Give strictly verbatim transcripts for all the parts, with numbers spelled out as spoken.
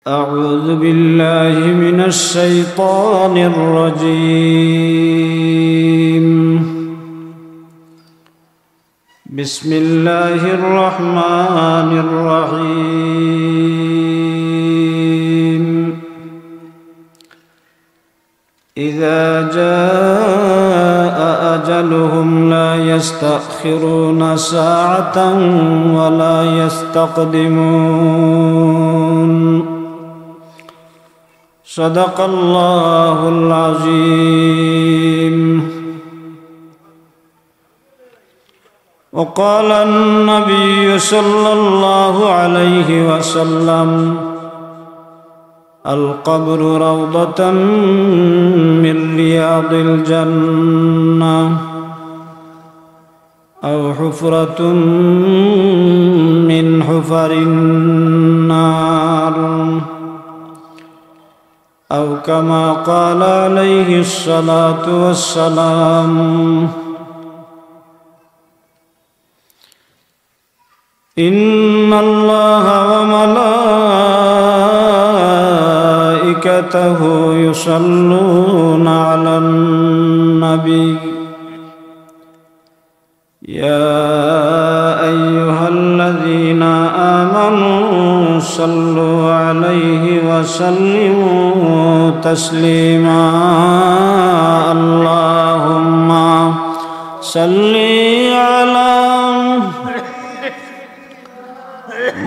أعوذ بالله من الشيطان الرجيم. بسم الله الرحمن الرحيم. إذا جاء أجلهم لا يستأخرون ساعة ولا يستقدمون. صدق الله العظيم. وقال النبي صلى الله عليه وسلم: القبر روضة من رياض الجنة أو حفرة من حفر النار، أو كما قال عليه الصلاة والسلام. إن الله وملائكته يصلون على النبي، يا أيها الذين آمنوا صلوا عليه وسلموا تسليما. اللهم صل على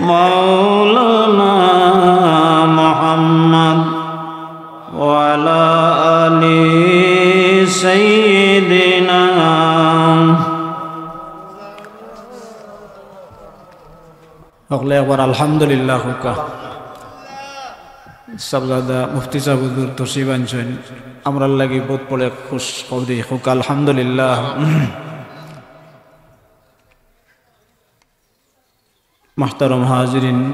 مولانا محمد وعلى آل سيدنا। হকলে একবার আলহামদুলিল্লাহ কউক্কা। সাবজাদা মুফতি সাব হুজুর তশরিফ আনছইন, আমরার লাগি বউত বড় খুশ খবর, কউক্কা আলহামদুলিল্লাহ। মুহতারাম হাজিরিন,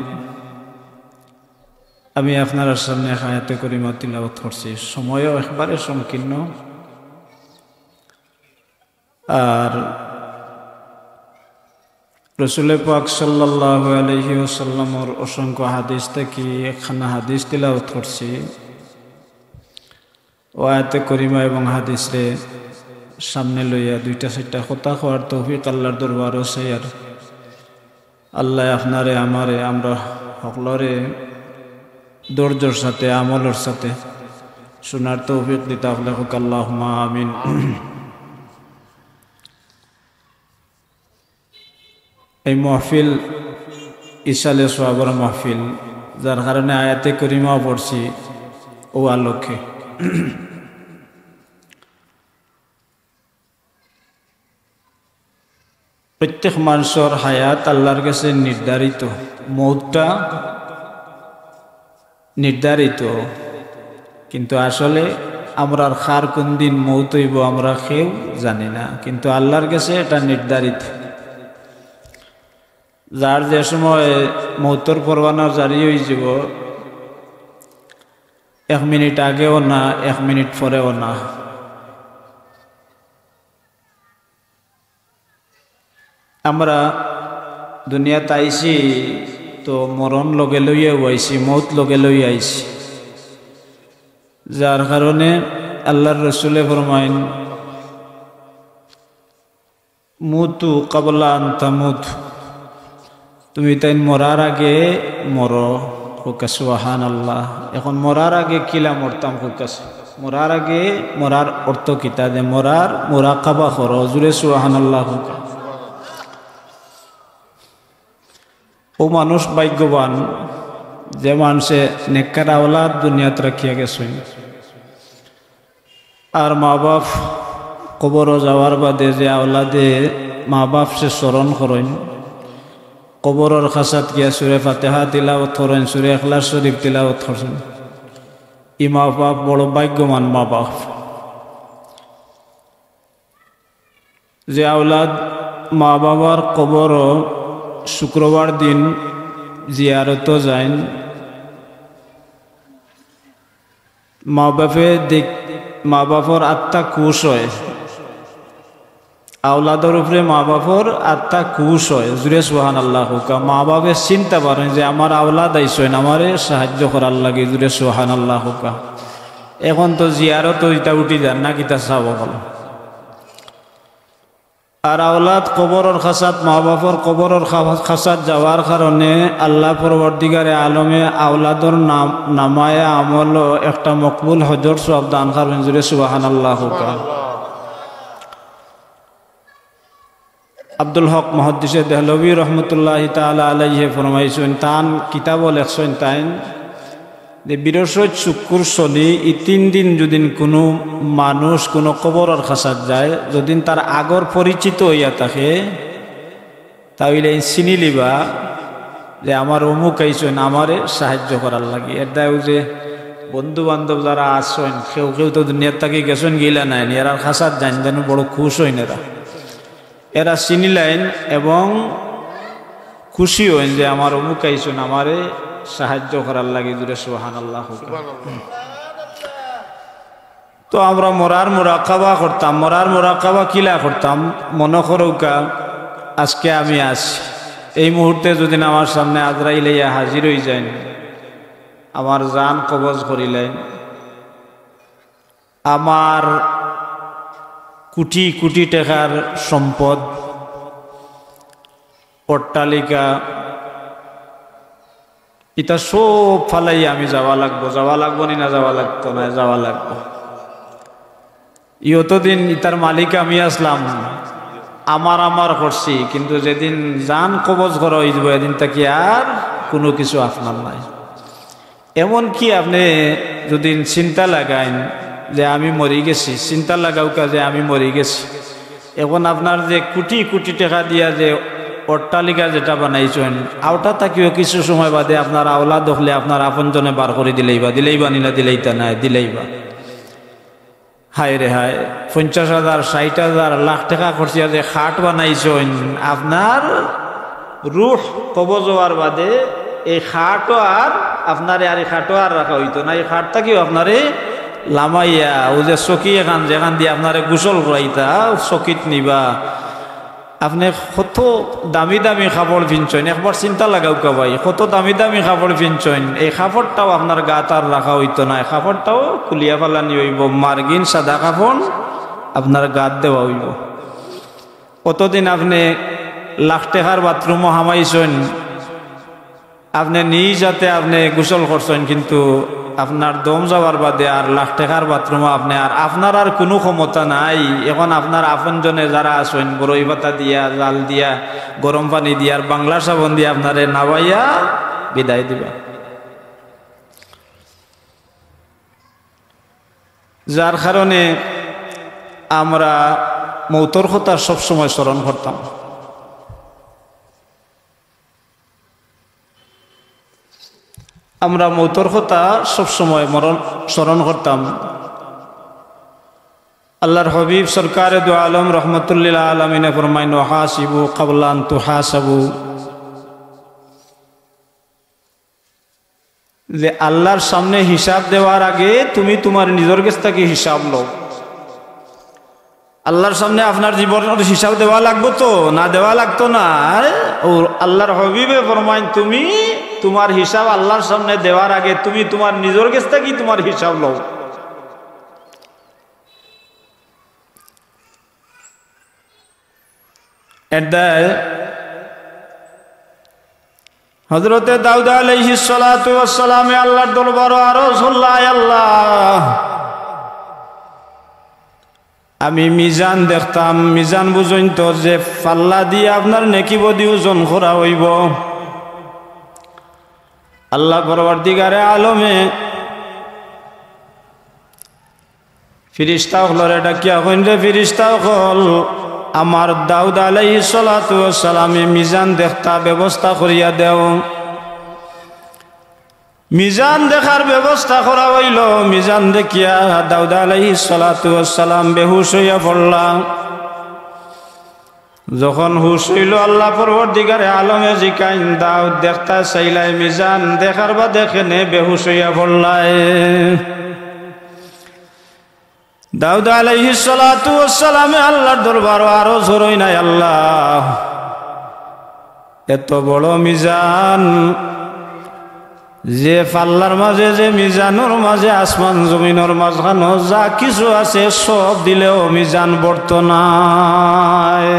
আমি আপনারার সামনে এক আয়াতে করিমা তিলাওয়াত করছি, সময়ও একবারে সংকীর্ণ। আর রসুলে পাক সাল্লাল্লাহু আলাইহি ওয়াসাল্লামর অসংখ্য হাদিস থাকি একখানা হাদিস তিলাওয়াত করছি। অউ আয়াতে করিমা এবং হাদিসরে সামনে লইয়া দুইটা চাইরটা কথা কওয়ার তৌফিক আল্লাহর দরবারো চাইয়ার। আল্লায় আপনারে, আমারে, আমরা হকলরে ধৈর্যর সাথে, আমলর সাথে শুনার তৌফিক দিতা, হকলে কউক্কা আল্লাহুম্মা আমিন। এই মাহফিল ইসালে সওয়াবর মাহফিল, যার কারণে আয়াতে করিমাও পড়ছি অউ আলোকে। প্রত্যেক মানষর হায়াত আল্লাহর গেছে নির্ধারিত, মউতটা নির্ধারিত, কিন্তু আসলে আমরার কার কুন দিন মউত অইবো আমরা কেউ জানি না, কিন্তু আল্লাহর গেছে এটা নির্ধারিত। যার যে সময় মউতর পরওয়ানা জারি অইযিবো, এক মিনিট আগেও না, এক মিনিট পরেও না। আমরা দুনিয়াত আইছি তো মরণ লগে লইয়াউ আইছি, মউত লগে লইয়া আইছি। যার কারণে আল্লাহর রসুলে ফরমাইন, "মুতু কাবলা আন তামুতু।" তুমি তাইন মরার আগে মরো। কউক্কা সুবহানাল্লাহ। এখন মরার আগে কিলা মরতাম কউক্কা? মরার আগে মরার অর্থ কিতা? যে মরার মুরাকাবা করো। জুরে সুবহানাল্লাহ কউক্কা। অউ মানুষ ভাগ্যবান, যে মানষে নেককার আওলাদ দুনিয়াত রাখিয়া গেছইন। আর মা বাপ কবরো যাওয়ার বাদে যে আওলাদে মা বাপরে স্মরণ করইন, কবরর কাছাত গিয়া সুরে ফাতেহা তিলাওয়াত করইন, সুরে ইখলাস শরীফ তিলাওয়াত করইন, ই মা বাপ বড় ভাগ্যবান মা বাপ। যে আওলাদ মা বাবার কবরো শুক্রবার দিন জিয়ারতো যাইন, মা বাপে দেখ-, মা বাপর আত্মা খুশ অয়। আওলাদর উপরে মা বাপর আত্মা খুশ অয়। জুরে সুবহানাল্লাহ কউক্কা। মা বাপে চিনতা পারইন যে আমার আওলাদ আইছইন আমারে সাহায্য করার লাগি। জুরে সুবহানাল্লাহ কউক্কা। এখন তো জিয়ারত ইতা উঠি যার না, কিতা সাব অকল। আর আওলাদ কবরর খাসাত, মা বাপর কবরর খা-, খাসাত যাওয়ার কারণে আল্লাহ পরওয়ারদিগারে আলমে আওলাদর নাম, নামায়ে আমলো একটা মকবুল হজর সওয়াব দান করইন। জুরে সুবহানাল্লাহ কউক্কা। আব্দুল হক মুহাদ্দিসে দেহলভী রহমতুল্লাহি তাআলা আলাইহি ফরমাইছইন, তান কিতাবো লেখছইন তাইন যে বৃহস্পতি, শুক্কুর, শনি, ই তিন দিন যুদিন কুনু মানুষ কুনু কবরর খাসাত যায়, যুদিন তার আগর পরিচিত অইয়া থাকে, তা অইলে চিনিলিবা যে আমার অমুক আইছইন আমারে সাহায্য করার লাগি। এর দায় অউ যে বন্ধু বান্ধব যারা আছইন, কেউ কেউ তো দুনিয়ার থাকি গেছইন, গিলা নাইন, এরার খাসাত যাইন যেন বড় খুশ অইন এরা। এরা চিনিলাইন এবং খুশি অইন যে আমার অমুক আইছইন আমারে সাহায্য করার লাগি। জুরে সুবহানাল্লাহ কউক্কা। তো আমরা মরার মুরাকাবা করতাম। মরার মুরাকাবা কিলা করতাম? মনো করউক্কা, আজকে আমি আছি, এই মুহূর্তে যুদিন আমার সামনে আজরাইল আইয়া হাজির অইযাইন, আমার জান কবজ করিলাইন, আমার কুটি কুটি টেকার সম্পদ, অট্টালিকা, ইতা সব ফালাইয়া আমি যাওয়া লাগবো। যাওয়া লাগবো নি না যাওয়া লাগতো না? যাওয়া লাগবো। ই অতদিন ইতার মালিক আমি আছলাম, আমার আমার করছি, কিন্তু যেদিন জান কবজ করা অইযিবো, এদিন থাকি আর কুনু কিছু আপনার নাই। এমনকি আপনে যুদি চিন্তা লাগাইন যে আমি মরি গেছি, চিন্তা লাগাউক্কা যে আমি মরি গেছি, এখন আপনার যে কুটি কুটি টেকা দিয়া যে অট্টালিকা যেটা বানাইছইন, অউটা থাকিও কিছু সময় বাদে আপনার আওলাদ অকলে আপনার আপনজনে বার করি দিলাইবা, দিলাইবা নি না দিলাইতা নায়, দিলাইবা। হায় রে হায়, পঞ্চাশ হাজার, ষাইট হাজার, লাখ টেকা খরচিয়া যে খাট বানাইছইন, আপনার রুহ কবজ অওয়ার বাদে এই খাটও আর আপনারে আর ই খাটও আর রাখা অইতো না। ই খাট থাকিও আপনারে লামাইয়া, অউ যে চকি এখান যেখান দি আপনারে গোসল করাইতা, চকিত নিবা। আপনে কত দামি দামি কাপড় পিনছইন, একবার চিন্তা লাগাউক্কা ভাই, কত দামি দামি কাপড় পিনছইন, এই কাপড়টাও আপনার গাত আর রাখা অইতো নায়, কাপড়টাও খুলিয়া ফালানি অইবো, মার্গিন সাদা কাপড় আপনার গাত দেওয়া অইবো। অতদিন আপনে লাখ টেকার বাথরুমো হামাইছইন, আপনে নিজ আতে আপনে গোসল করছইন, কিন্তু আপনার দম যাওয়ার বাদে আর লাখ টেকার বাথরুমো আপনে আর, আপনার আর কুনু ক্ষমতা নাই। এখন আপনার আপনজনে যারা আছইন, বড়ই পাতা দিয়া, জাল দিয়া, গরম পানি দিয়া আর বাংলার সাবন দিয়া আপনারে নাওয়াইয়া বিদায় দিবা। যার কারণে আমরা মউতর কথা সবসময় স্মরণ করতাম। আমরা মউতর কথা সবসময় মরণ, স্মরণ করতাম। আল্লাহর হাবিব সরকারে দু আলম রহমতুল্লিল আলমিনে ফরমাইন, "হাসিবু কাবলা আন তুহাসাবু।" যে আল্লাহর সামনে হিসাব দেওয়ার আগে তুমি তুমার নিজর গেছ থাকি হিসাব লও। আল্লাহর সামনে আপনার জীবনর হিসাব দেওয়া লাগবো তো, না দেওয়া লাগতো না? ও আল্লাহর হাবিবে ফরমাইন, তুমি তুমার হিসাব আল্লাহর সামনে দেওয়ার আগে তুমি তুমার নিজর গেছ থাকি তুমার হিসাব লও। এর দায় হযরতে দাউদ আলাইহিস সালাতু ওয়াস সালামে আল্লাহর দরবারো আরজ করলা, "আয় আল্লাহ, আমি মিজান দেখতাম, মিজান বুঝইন তো যে পাল্লা দিয়া আপনার নেকি বদি ওজন করা অইবো।" আল্লাহ পরওয়ারদিগারে আলমে ফিরিস্তা অকলরে ডাকিয়া কইন, "রে ফিরিস্তা অকল, আমার দাউদ আলাইহিস সালাতু ওয়াস সালামে মিজান দেখতা ব্যবস্থা করিয়া দেও।" মিজান দেখার ব্যবস্থা করা অইলো। মিজান দেখিয়া দাউদ আলাইহিস সালাতু ওয়াস সালাম বেহুশ অইয়া পড়লা। যখন হুশ অইলো, আল্লাহ পরওয়ারদিগারে আলমে জিকাইন, "দাউদ, দেখতা চাইলায় মিজান, দেখার বাদে কেনে বেহুশ অইয়া পড়লায়?" দাউদ আলাইহিস সালাতু ওয়াস সালামে আল্লার দরবারো আরজ করইন, আয় আল্লাহ, এত বড় মিজান, যে পাল্লার মাঝে, যে মিজানর মাঝে আসমান জমিনর মাঝখানো যা কিছু আছে সব দিলেও মিজান ভরতো নায়।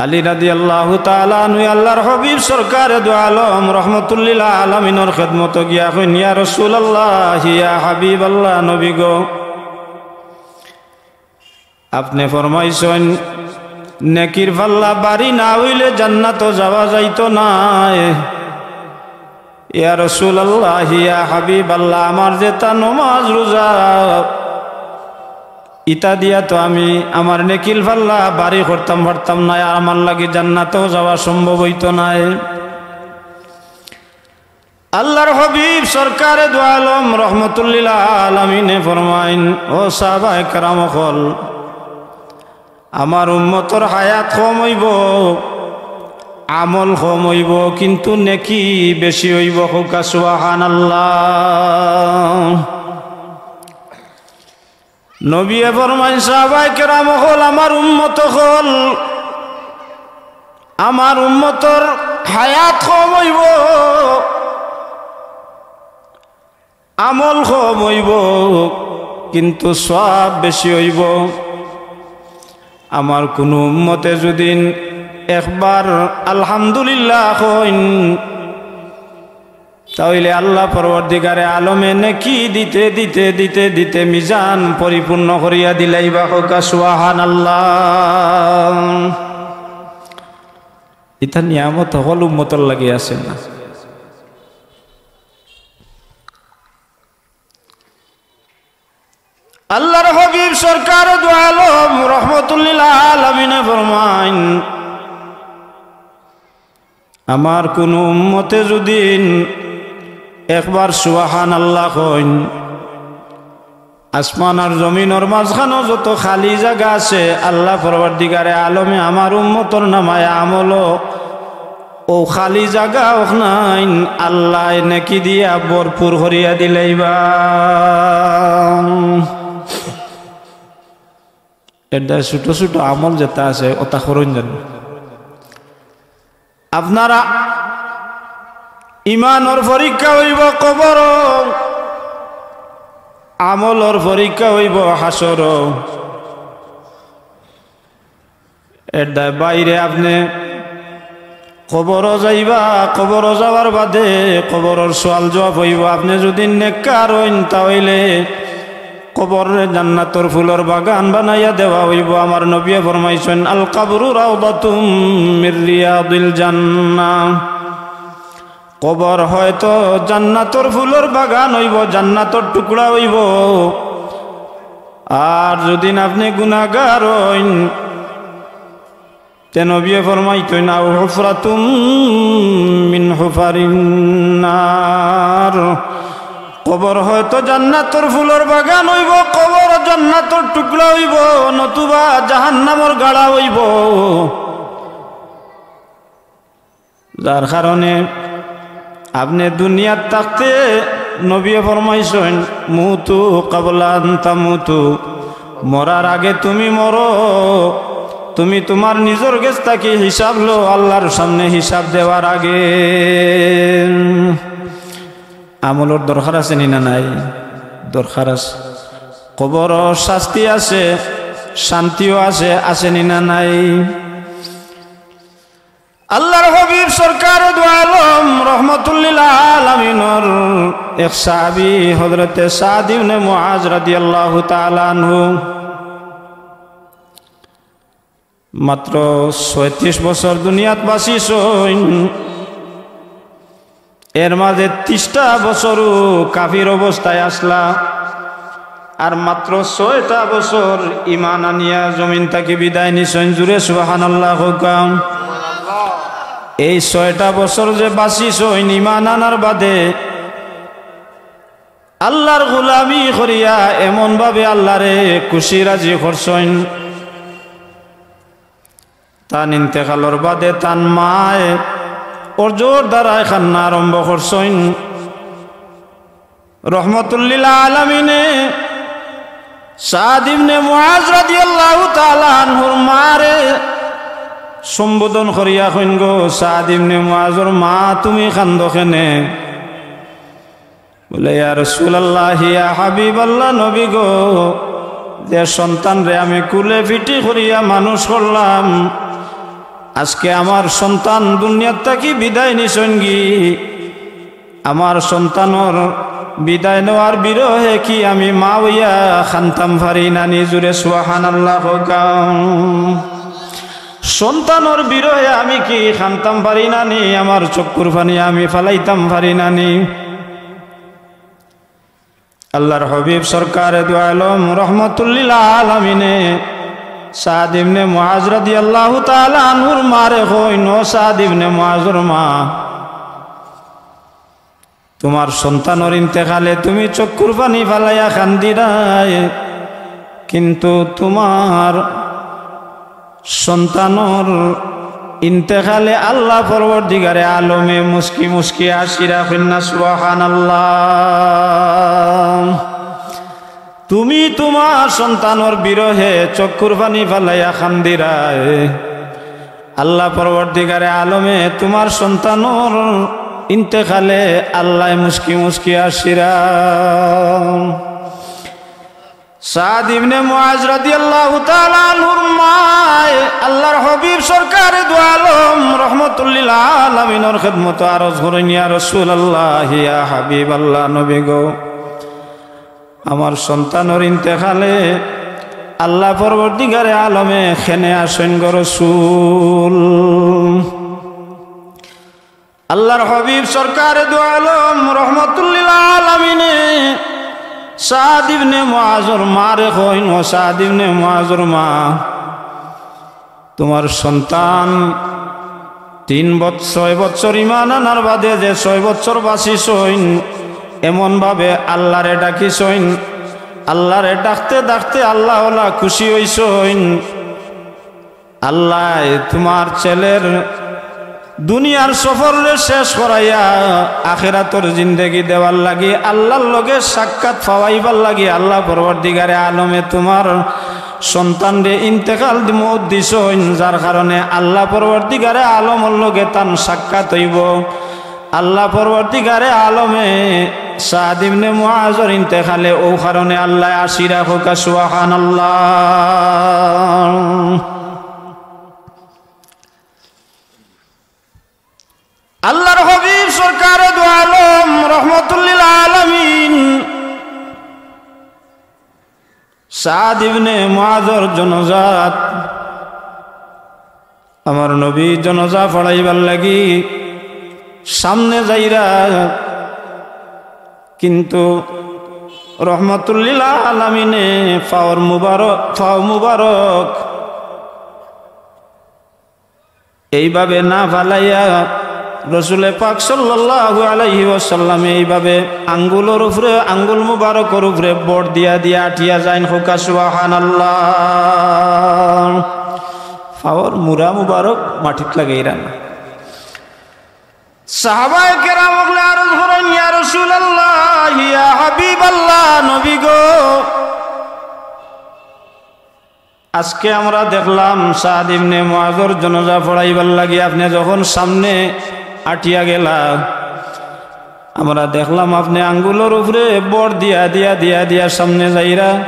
আলী রাদিয়াল্লাহু তাআলা আনহু আল্লার হাবিব সরকারে দু আলম রহমতুল্লিল আলামিনর খেদমতো গিয়া কইন, ইয়া রাসূলুল্লাহ, ইয়া হাবিবাল্লাহ, নবী গো, আপনে ফরমাইছইন, নেকির পাল্লা ভারি না অইলে জান্নাতো যাওয়া যাইতো নায়। ইয়া রাসূলুল্লাহ, ইয়া হাবিবাল্লাহ, আমার যেতা নমাজ রোজা, ইতা দিয়া তো আমি আমার নেকির পাল্লা ভারি করতাম পারতাম নায়, আর আমার লাগি জান্নাতো যাওয়া সম্ভব অইতো নায়। আল্লার হাবিব সরকারে দু আলম রহমতুল্লিল আলামিনে ফরমাইন, ও সাহাবায়ে কেরাম অকল, আমার উম্মতর হায়াত কম অইবো, আমল কম অইবো, কিন্তু নেকি বেশি অইবো। কউক্কা সুবহানাল্লাহ। নবিয়ে ফরমাইন, সাহাবায়ে কেরাম অকল, আমার উম্মত অকল, আমার উম্মতর হায়াত কম অইবো, আমল কম অইবো, কিন্তু সওয়াব বেশি অইবো। আমার কুনু উম্মতে যুদি একবার আলহামদুলিল্লাহ কইন, তা অইলে আল্লাহ পরওয়ারদিগারে আলমে নেকি দিতে, দিতে, দিতে, দিতে মিজান পরিপূর্ণ করিয়া দিলাইবা। কউক্কা সুবহানাল্লাহ। ইতা নিয়ামত হকল উম্মতর লাগি আছে না? আল্লার হাবিব সরকারে দু আলম রহমতুল্লিল আলামিনে ফরমাইন, আমার কুনু উম্মতে যুদি একবার সুবহানাল্লাহ কইন, আসমান আর জমিনর মাঝখানো যত খালি জাগা আছে, আল্লাহ পরওয়ারদিগারে আলমে আমার উম্মতর নামায়ে আমলো অউ খালি জাগা অখানাইন আল্লায় নেকি দিয়া ভরপুর করিয়া দিলাইবা। এরদায় ছোট ছোট আমল যেতা আছে, অতা করইন যেন। আপনারা ইমানর পরীক্ষা অইবো কবরো, আমলর পরীক্ষা অইবো হাশরো। এরদায় বাইরে আপনে কবরো যাইবা, কবরো যাওয়ার বাদে কবরর সওয়াল জওয়াব অইবো। আপনে যুদি নেককার অইন, তা অইলে কবররে জান্নাতর ফুলর বাগান বানাইয়া দেওয়া অইবো। আমার নবিয়ে ফরমাইছইন, আল কবরু রাউদাতুম মির রিয়াদিল জান্নাহ। কবর হয়তো জান্নাতর ফুলর বাগান অইবো, জান্নাতর টুকরা অইবো। আর যুদি আপনে গুনাগার অইন, তে নবিয়ে ফরমাইতইন, আও হুফরাতুম মিন হুফারিন নার, কবর হয়তো জান্নাতর ফুলর বাগান অইবো, কবর জান্নাতর টুকরা অইবো, নতুবা জাহান্নামর গাড়া অইবো। যার কারণে আপনে দুনিয়াত থাকতে নবিয়ে ফরমাইছইন, মুতু কাবলা আন তামুতু, মরার আগে তুমি মরো। তুমি তুমার নিজর গেছ থাকি হিসাব লও, আল্লার সামনে হিসাব দেওয়ার আগে। আমলর দরকার আছে নি না নাই? দরকার আছে। কবরো শাস্তি আছে, শান্তিও আছে, আছে নি না নাই? আল্লার হাবিব সরকারে দু আলম রহমতুল্লিল আলামিনর এক সাহাবী হযরতে সাদ ইবনে মুআজ রাদিয়াল্লাহু তাআলা আনহু মাত্র ছয়ত্রিশ বছর দুনিয়াত বাঁচিছইন। এর মাঝে ত্রিশটা বছরও কাফির অবস্থায় আছলা, আর মাত্র ছয়টা বছর ইমান আনিয়া জমিন থাকি বিদায় নিছইন। জুরে সুবহানাল্লাহ কউক্কা। এই ছয়টা বছর যে বাঁচিছইন ইমান আনার বাদে, আল্লার গোলামি করিয়া এমন ভাবে আল্লারে খুশি রাজি করছইন, তান ইন্তেকালর বাদে তান মায়ে অজুর দ্বারায় কান্না আরম্ভ করছইন। রহমতুল্লিল আলামিনে সাদ ইবনে মুআজ রাদিয়াল্লাহু তাআলা আনহুর মারে সম্বোধন করিয়া কইন, "গো সাদ ইবনে মুআজর মা, তুমি কান্দো কেনে?" বলে, "ইয়া রাসূলুল্লাহ, ইয়া হাবিবাল্লাহ, নবী গো, যে সন্তানরে আমি কুলে পিঠি করিয়া মানুষ করলাম, আজকে আমার সন্তান দুনিয়ার থাকি বিদায় নিছইনগি। আমার সন্তানর বিদায় নেওয়ার বিরহে কি আমি মা অইয়া কানতাম পারি না নি?" জুরে সুবহানাল্লাহ কউক্কা। সন্তানর বিরহে আমি কি কানতাম পারি না নি? আমার চক্ষুর পানি আমি ফালাইতাম পারি না নি? আল্লাহর হাবিব সরকারে দু আলম রহমতুল্লিল আলামিনে সাদ ইবনে মুআজ রাদিয়াল্লাহু তাআলা আনহুর মারে কইন, "ও সাদ ইবনে মুআজর মা, তুমার সন্তানর ইন্তেকালে তুমি চক্ষুর পানি ফালাইয়া কান্দিরায়, কিন্তু তুমার সন্তানর ইন্তেকালে আল্লাহ পরওয়ারদিগারে আলমে মুস্কি মুস্কি আসিরা।" কইন না সুবহানাল্লাহ। তুমি তুমার সন্তানর বিরহে চক্ষুর পানি ফালাইয়া কান্দিরায়, আল্লাহ পরওয়ারদিগারে আলমে তুমার সন্তানর ইন্তেকালে আল্লাহ মুস্কি মুস্কি আসিরা। সাদ ইবনে মুআজ রাদিয়াল্লাহু তাআলা আনহুর মায় আল্লাহর হাবিব সরকারে দু আলম রহমতুল্লিল আলামিনর খেদমতো আরজ করইন, "ইয়া রাসূলুল্লাহ, ইয়া হাবিবাল্লাহ, নবী গো, আমার সন্তানর ইন্তেকালে আল্লাহ পরওয়ারদিগারে আলমে কেনে আছইন গো রাসূল।" আল্লাহর হাবিব সরকারে দু আলম রহমতুল্লিল আলামিনে সাদ ইবনে মুআজর মারে কইন, "ও সাদ ইবনে মুআজর মা, তুমার সন্তান তিন বছ-, ছয় বছর ইমান আনার বাদে যে ছয় বছর বাঁচিছইন, এমন ভাবে আল্লাহরে ডাকিছইন, আল্লাহরে ডাকতে ডাকতে আল্লাহ অলা খুশি অইছইন।" আল্লায় তুমার ছেলের দুনিয়ার সফররে শেষ করাইয়া আখেরাতর জিন্দেগি দেওয়ার লাগি, আল্লাহর লগে সাক্ষাৎ পাওয়াইবার লাগি আল্লাহ পরওয়ারদিগারে আলমে তুমার সন্তানরে ইন্তেকাল দি-, মউত দিছইন, যার কারণে আল্লাহ পরওয়ারদিগারে আলমর লগে তান সাক্ষাৎ অইবো। আল্লাহ পরওয়ারদিগারে আলমে সাদ ইবনে মুআজর ইন্তেকালে অউ কারণে আল্লায় আসিরা কউক্কা সুবহানাল্লাহ। আল্লাহর হাবিব সরকারে দু আলম রহমতুল্লিল আলামিন সাদ ইবনে মুআজর জনাজাত, আমার নবী জনাজা পড়াইবার লাগি সামনে যাইরা, কিন্তু রহমতুল্লিল আলামিনে পাওর মুবারক, পাও মুবারক এইভাবে না ফালাইয়া রসুলে পাক সাল্লাল্লাহু আলাইহি ওয়াসাল্লামে এইভাবে আঙ্গুলর উপরে, আঙ্গুল মুবারকর উপরে ভর দিয়া দিয়া আটিয়া যাইন, কউক্কা সুবহানাল্লাহ। পাওর মুড়া মুবারক মাটিত লাগাইরা না। সাহাবায়ে কেরাম অকলে আরজ করইন, "ইয়া রাসূলুল্লাহ, ইয়া হাবিবাল্লাহ, নবী গো, আজকে আমরা দেখলাম সাদ ইবনে মুআজর জনাজা পড়াইবার লাগি আপনে যখন সামনে আটিয়া গেলা, আমরা দেখলাম আপনে আঙ্গুলর উপরে ভর দিয়া, দিয়া, দিয়া, দিয়া সামনে যাইরা।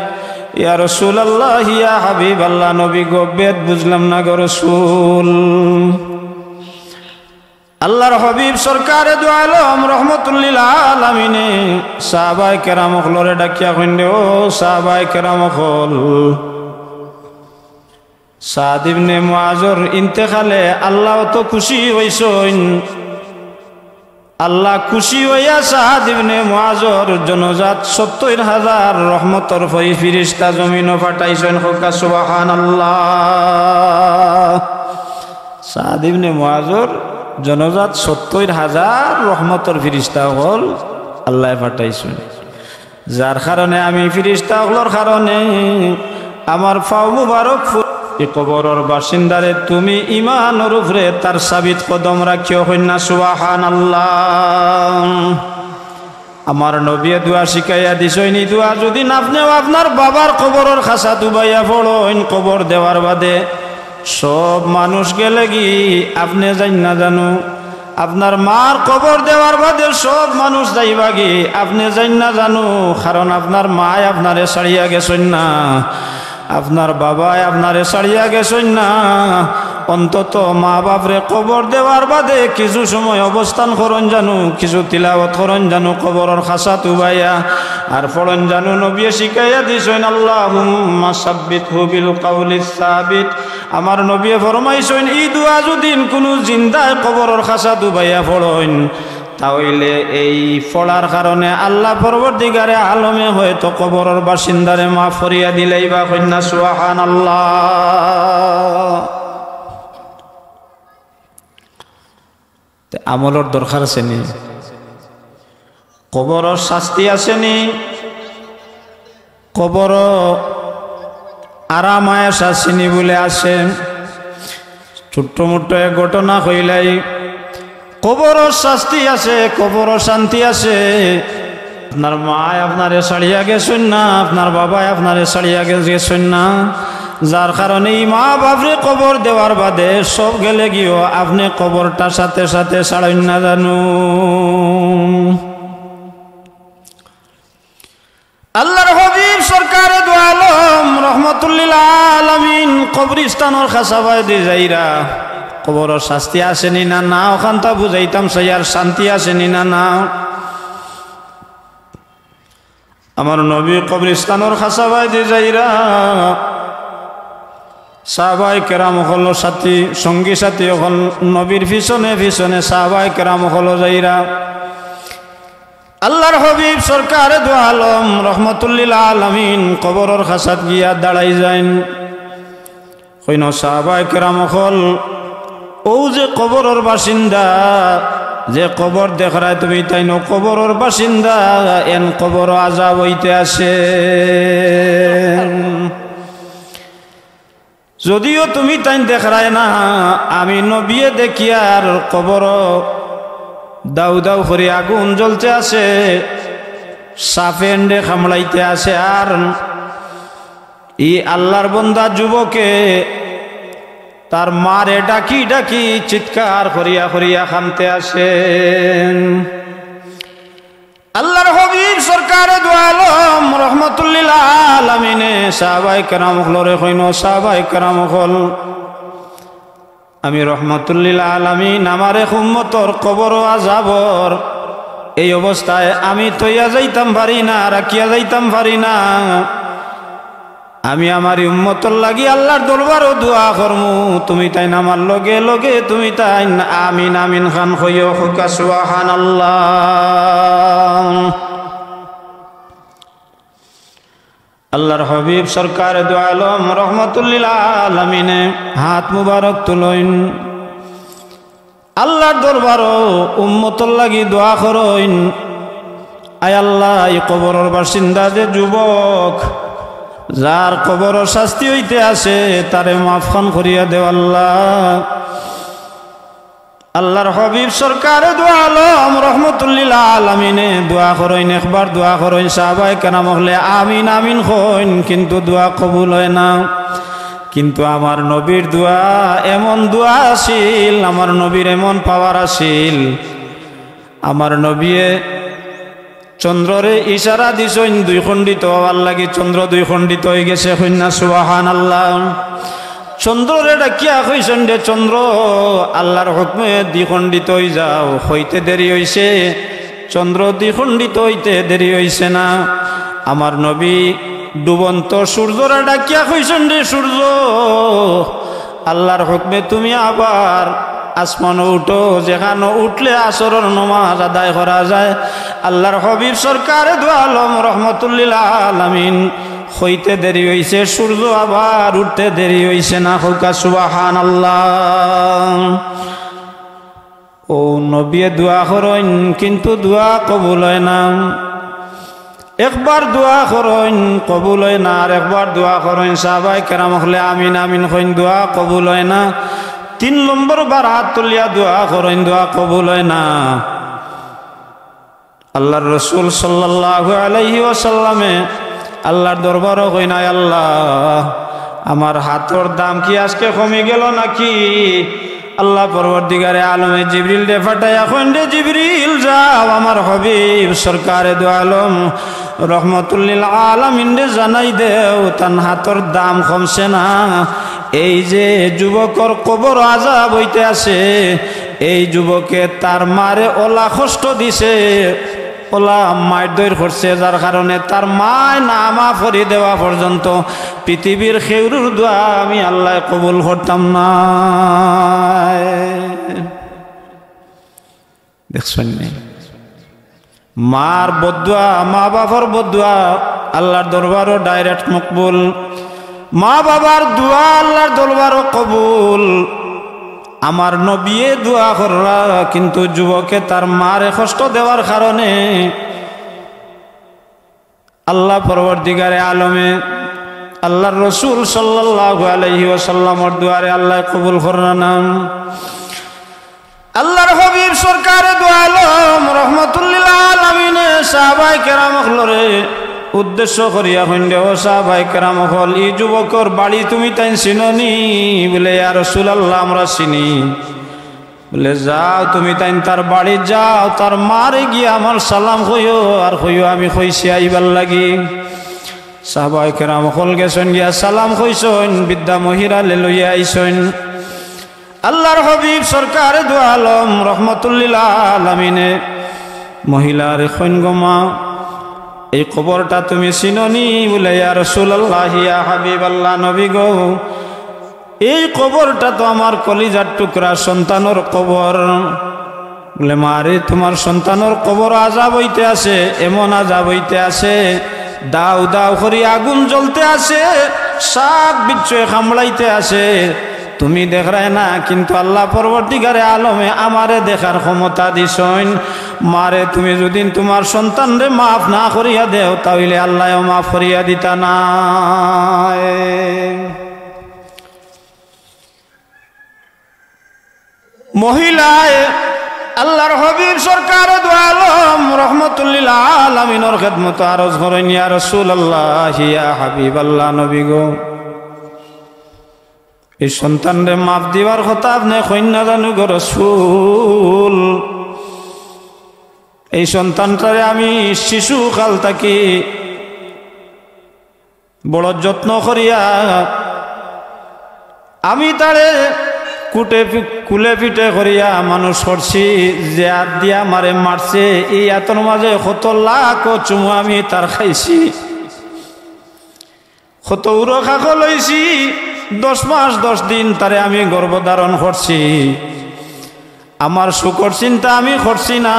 ইয়া রাসূলুল্লাহ, ইয়া হাবিবাল্লাহ, নবী গো, ভেদ বুঝলাম না গো রাসূল।" আল্লাহর হাবিব সরকারে দু আলম রহমতুল্লিল আলামিনে সাহাবায়ে কেরাম অকলরে ডাকিয়া কইন দে, "ও সাহাবায়ে কেরাম অকল, সাদ ইবনে মুআজর ইন্তেকালে আল্লাহ অত খুশি অইছইন, আল্লাহ খুশি অইয়া সাদ ইবনে মুআজর জনাজাত সত্তইর হাজার রহমতর ফি-, ফিরিস্তা জমিনো পাঠাইছইন।" কউক্কা সুবহানাল্লাহ। সাদ ইবনে মুআজর জনাজাত সত্তইর হাজার রহমতর ফিরিস্তা অকল আল্লায় পাঠাইছইন। যার কারণে আমি ফিরিস্তা অকলর কারণে আমার পাও মুবারক ফু-, ই কবরর বাসিন্দারে তুমি ইমানর উপরে তার সাবিত কদম রাখিও, কইন না সুবহানাল্লাহ। আমার নবীয়ে দোয়া শিখাইয়া দিছইন, ই দোয়া যুদি আপনেও আপনার বাবার কবরর খাছাত উবাইয়া পড়ইন, কবর দেওয়ার বাদে সব মানুষ গেলেগি, আপনে যাইন না জানু। আপনার মার কবর দেওয়ার বাদে সব মানুষ যাইবাগি, আপনে যাইন না জানু, কারণ আপনার মায় আপনারে ছাড়িয়া গেছইন না। আপনার বাবায় আপনারে ছাড়িয়া গেছইন না। অন্তত মা বাপরে কবর দেওয়ার বাদে কিছু সময় অবস্থান করইন জানু, কিছু তিলাওয়াত করইন জানু কবরর খাছাত উবাইয়া। আর পড়ইন জানু, নবীয়ে শিখাইয়া দিছইন, "আল্লাহুম্মা সাব্বিতহু বিল কাউলিস সাবিত।" আমার নবীয়ে ফরমাইছইন, ই দোয়া যুদি কুনু জিন্দায় কবরর খাছাত উবাইয়া পড়ইন, তা অইলে এই পড়ার কারণে আল্লাহ পরবর্তীকালে আলমে হয়তো কবরর বাসিন্দারে মাফ করিয়া দিলাইবা। কইন্না সুবহানাল্লাহ। তে আমলর দরকার আছে নি? কবরর শাস্তি আছে নি? কবরো আরাম আয়েশ আছে নি? বুলে আছে। ছোট্ট মোট্ট এক ঘটনা কইলাই, কবরো শাস্তি আছে, কবরো শান্তি আছে। আপনার মায় আপনারে ছাড়িয়া গেছইন না, আপনার বাবায় আপনারে ছাড়িয়া গে-, গেছইন না, যার কারণে ই মা বাপরে কবর দেওয়ার বাদে সব গেলেগিও আপনে কবরটা সাথে সাথে ছাড়ইন না জানু। আল্লাহর হাবিব সরকারে দু আলম রহমতুল্লিল আলামিন কবরিস্তানর খাছাবায়দি যাইরা, কবরো শাস্তি আছে নি না, না, অখানতা বুঝাইতাম চাইয়ার, শান্তি আছে নি না, না। আমার নবী কবরিস্তানর খাছাবায়দি যাইরা, সাহাবায়ে কেরাম অকলর সাথী, সঙ্গী সাথী অকল, নবীর পিছনে পিছনে সাহাবায়ে কেরাম অকল যাইরা। আল্লাহর হাবিব সরকারে দু আলম রহমতুল্লিল আলামিন কবরর খাছাত গিয়া দাঁড়াই যাইন। কইন, সাহাবায়ে কেরাম অকল, অউ যে কবরর বাসিন্দা, যে কবর দেখরায় তুমি তাইন, অউ কবরর বাসিন্দা, এন কবরো আজাব অইতে আছে। যদিও তুমি তাইন দেখরায় না, আমি নবিয়ে দেখিয়ার কবরো দাউ দাউ করি আগুন জ্বলতে আছে, সাপে এনরে কামড়াইতে আছে, আর ই আল্লাহর বন্দা যুবকে তার মারে ডাকি ডাকি চিৎকার করিয়া করিয়া কানতে আছে। আল্লাহর হাবিব সরকারে দু আলম রহমতুল্লিল আলামিনে সাহাবায়ে কেরাম অকলরে কইন, সাহাবায়ে কেরাম অকল, আমি রহমতুল্লিল আলামিন, আমার এক উম্মতর কবরো আজাবর এই অবস্থায় আমি থইয়া যাইতাম পারি না, রাখিয়া যাইতাম পারি না। আমি আমার ই উম্মতর লাগি আল্লাহর দরবারো দোয়া করমু, তুমি তাইন আমার লগে লগে তুমি তাইন আমিন আমিন খান কইও, কউক্কা সুবহানাল্লাহ। আল্লাহর হাবিব সরকারে দু আলম রহমতুল্লিল আলামিনে হাত মুবারক তুলইন। আল্লাহর দরবারো উম্মতর লাগি দোয়া করইন, আয় আল্লাহ, ই কবরর বাসিন্দা যে যুবক, যার কবরো শাস্তি অইতে আছে, তারে মাফ খান করিয়া দেও আল্লাহ। আল্লাহর হাবিব সরকারে দু আলম রহমতুল্লিল আলামিনে দোয়া করইন, একবার দোয়া করইন, সাহাবায়ে কেরাম অকলে আমিন আমিন কইন, কিন্তু দোয়া কবুল অয় না। কিন্তু আমার নবীর দোয়া এমন দোয়া আছিল, আমার নবীর এমন পাওয়ার আছিল, আমার নবিয়ে চন্দ্ররে ইশারা দিছইন দুই খণ্ডিত অওয়ার লাগি, চন্দ্র দুই খণ্ডিত অইগেছে, কউক্কা সুবহানাল্লাহ। চন্দ্ররে ডাকিয়া কইছইন, রে চন্দ্র, আল্লাহর হুকমে দ্বিখণ্ডিত অইযাও, কইতে দেরি অইছে, চন্দ্র দ্বিখণ্ডিত অইতে দেরি অইছে না। আমার নবী ডুবন্ত সূর্যরে ডাকিয়া কইছইন, রে সূর্য, আল্লাহর হুকমে তুমি আবার আসমানো উঠো, যেখানো উঠলে আসরর নমাজ আদায় করা যায়। আল্লাহর হাবিব সরকারে দু আলম রহমতুল্লিল আলামিন কইতে দেরি অইছে, সূর্য আবার উঠতে দেরি অইছে না। কউক্কা সুবহানাল্লাহ। অউ নবিয়ে দোয়া করইন, কিন্তু দোয়া কবুল অয় না। একবার দোয়া করইন, কবুল অয় না, আর একবার দোয়া করইন, সাহাবায়ে কেরাম অকলে আমিন আমিন কইন, দোয়া কবুল অয় না। তিন নম্বর বার হাত তুলিয়া দোয়া করইন, দোয়া কবুল অয় না। আল্লাহর রসুল সাল্লাল্লাহু আলাইহি ওয়াসাল্লামে আল্লাহর দরবারো কইন, "আয় আল্লাহ, আমার হাতর দাম কি আজকে কমি গেল নাকি?" আল্লাহ পরওয়ারদিগারে আলমে জিবরিলরে পাঠাইয়া কইন, "রে জিবরিল, যাও আমার হাবিব সরকারে দু আলম রহমতুল্লিল আলামিনরে জানাই দেও, তান হাতর দাম কমছে না। এই যে যুবকর কবর আজাব অইতে আছে, এই যুবকে তার মারে অলা কষ্ট দিছে, অলা মাইর দইর করছে, যার কারণে তার মায় না মাফ করি দেওয়া পর্যন্ত পৃথিবীর কেউরুর দোয়া আমি আল্লায় কবুল করতাম না।" দেখছইন নি? মার বদদোয়া, মা বাপর বদদোয়া আল্লাহর দরবারো direct মকবুল। মা বাবার দোয়া আল্লাহর দরবারো কবুল। আমার নবিয়ে দোয়া কররা, কিন্তু যুবকে তার মারে কষ্ট দেওয়ার কারণে আল্লাহ পরওয়ারদিগারে আলমে আল্লাহর রসুল সাল্লাল্লাহু আলাইহি ওয়াসাল্লামর দোয়ারে আল্লায় কবুল কররা না। আল্লাহর হাবিব সরকারে দু আলম রহমতুল্লিল আলামিনে সাহাবায়ে কেরাম অকলরে উদ্দেশ্য করিয়া কইন, "ও সাহাবায়ে কেরাম অকল, ই যুবকর বাড়ি তুমি তাইন চিনো নি?" বলে, "ইয়া রাসূলুল্লাহ, আমরা চিনি।" বলে, "যাও তুমি তাইন তার বাড়ি যাও, তার মারে গিয়া আমার সালাম কইও, আর কইও আমি কইছি আইবার লাগি।" সাহাবায়ে কেরাম অকল গেছইন গিয়া সালাম কইছইন, বৃদ্ধা মহিলারে লইয়া আইছইন। আল্লাহর হাবিব সরকারে দু আলম রহমতুল্লিল আলামিনে মহিলারে কইন, "গো মা, এই কবরটা তুমি চিনো নি?" বলে, "ইয়া রাসূলুল্লাহ, ইয়া হাবিবাল্লাহ, নবী গো, এই কবরটা তো আমার কলিজার টুকরা সন্তানর কবর।" বলে, "মারে, তোমার সন্তানর কবর আজাব অইতে আছে, এমন আজাব অইতে আছে, দাউ দাউ করি আগুন জ্বলতে আছে, সাপ বিচ্ছুয়ে কামড়াইতে আছে। তুমি দেখরায় না, কিন্তু আল্লাহ পরওয়ারদিগারে আলমে আমারে দেখার ক্ষমতা দিছইন। মারে, তুমি যদি তোমার সন্তানরে মাফ না করিয়া দেও, তা অইলে আল্লায়ও মাফ করিয়া দিতা না।" মহিলায় আল্লাহর হাবিব সরকারে দু আলম রহমতুল্লিল আলামিনর খেদমতো আরজ করইন, "ইয়া রাসূলুল্লাহ, ইয়া হাবিবাল্লাহ, নবী গো, এই সন্তানরে মাফ দিবার কথা আপনে কইন না জানু গো রাসূল। এই সন্তানটারে আমি শিশুকাল থাকি বড় যত্ন করিয়া আমি তারে কুটে পি-, কুলে পিঠে করিয়া মানুষ করছি, যে আত দিয়া আমারে মারছে, এই আতর মাঝে কত লাখ চুমু আমি তার খাইছি, কত উরো খাকো লইছি, দশ মাস দশ দিন তারে আমি গর্ভধারণ করছি।" আমার সুখর চিন্তা আমি করছি না।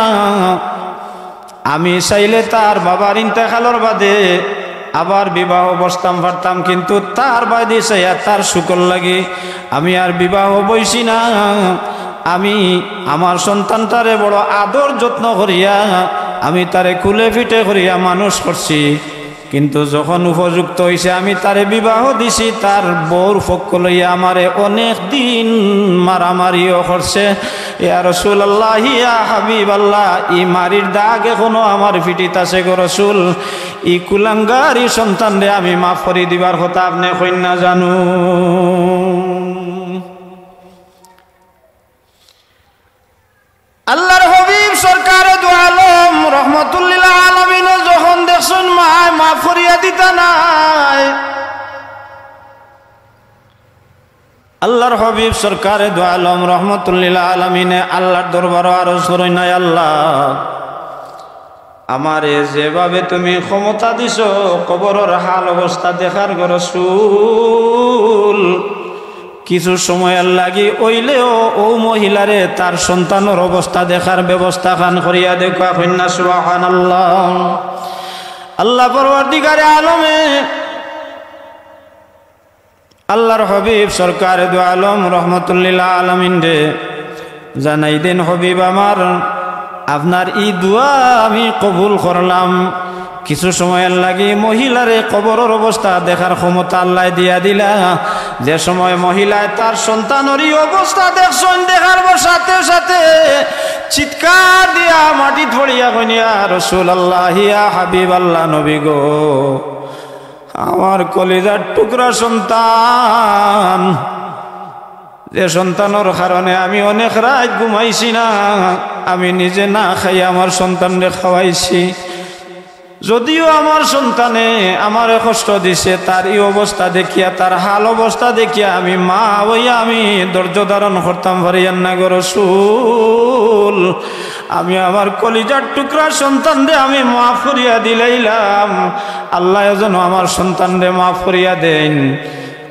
আমি চাইলে তার বাবার ইন্তেকালর বাদে আবার বিবাহ বসতাম পারতাম, কিন্তু তার বাদে চাইয়া তার সুখর লাগি আমি আর বিবাহ বইছি না। আমি আমার সন্তানটারে বড় আদর যত্ন করিয়া আমি তারে কুলে পিঠে করিয়া মানুষ করছি। কিন্তু যখন উপযুক্ত অইছে, আমি তারে বিবাহ দিছি, তার বউর পক্ষ লইয়া আমারে অনেক দিন মারামারিও করছে। ইয়া রাসূলুল্লাহ, ইয়া হাবিবাল্লাহ, ই মারির দাগ এখনো আমার পিঠিত আছে গো রাসূল। ই কুলাঙ্গারি সন্তানরে আমি মাফ করি দিবার কথা আপনে কইন না জানু। আল্লাহর হাবিব সরকারে দু আলম রহমতুল্লিল আলামিনে যখন দেখছইন মায় মাফ করিয়া দিতা নায়, আল্লাহর হাবিব সরকারে দু আলম রহমতুল্লিল আলামিনে আল্লাহর দরবারো আরজ করইন, "আয় আল্লাহ, আমারে যেভাবে তুমি ক্ষমতা দিছো, কবরর হাল অবস্থা দেখার গো রাসূল, কিছু সময়র লাগি অইলেও অউ মহিলারে তার সন্তানর অবস্থা দেখার ব্যবস্থা খান করিয়া দেউক্কা।" কইন না সুবহানাল্লাহ। আল্লাহ পরওয়ারদিগারে আলমে আল্লাহর হাবিব সরকারে দু আলম রহমতুল্লিল আলামিনরে জানাই দেইন, "হাবিব আমার, আপনার ই দোয়া আমি কবুল করলাম।" কিছু সময়র লাগি মহিলারে কবরর অবস্থা দেখার ক্ষমতা আল্লায় দিয়া দিলা। যে সময় মহিলায় তার সন্তানর ই অবস্থা দেখছইন, দেখার পর সাথে সাথে চিৎকার দিয়া মাটিত পড়িয়া কইন, "ইয়া রাসূলুল্লাহ, ইয়া হাবিবাল্লাহ, নবী গো, আমার কলিজার টুকরা সন্তান, যে সন্তানর কারণে আমি অনেক রাইত ঘুমাইছি না, আমি নিজে না খাইয়া আমার সন্তানরে খাওয়াইছি।" যদিও আমার সন্তানে আমারে কষ্ট দিছে, তার ই অবস্থা দেখিয়া, তার হাল অবস্থা দেখিয়া আমি মা অইয়া আমি ধৈর্য ধারণ করতাম পারিয়ার না গো রাসূল। আমি আমার কলিজার টুকরা সন্তানরে আমি মাফ করিয়া দিলাইলাম। আল্লায় যেন আমার সন্তানরে মাফ করিয়া দেইন।